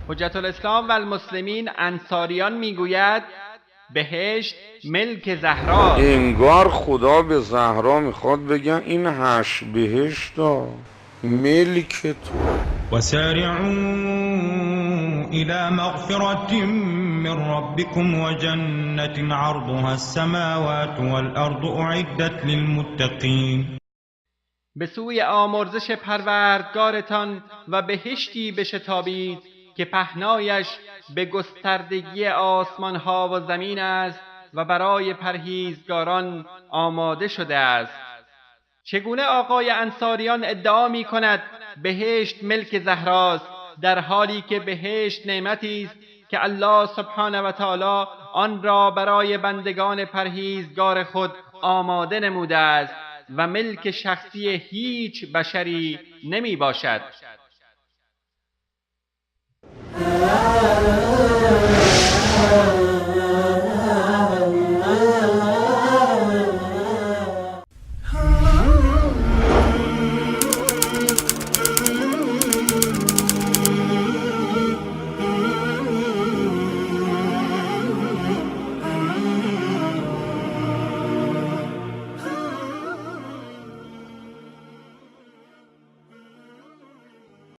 حجت الاسلام و المسلمین انصاریان میگوید بهشت ملک زهرا. انگار خدا به زهرا میخواد بگن این هشت بهشت ملک تو. وسارعوا إلى مغفرة من ربكم وجنة عرضها السماوات والأرض أعدت للمتقين. به سوی آمرزش پروردگارتان و بهشتی بشتابید که پهنایش به گستردگی آسمانها و زمین است و برای پرهیزگاران آماده شده است. چگونه آقای انصاریان ادعا می کند بهشت ملک زهراست، در حالی که بهشت نعمتی است که الله سبحانه و تعالی آن را برای بندگان پرهیزگار خود آماده نموده است و ملک شخصی هیچ بشری نمی باشد.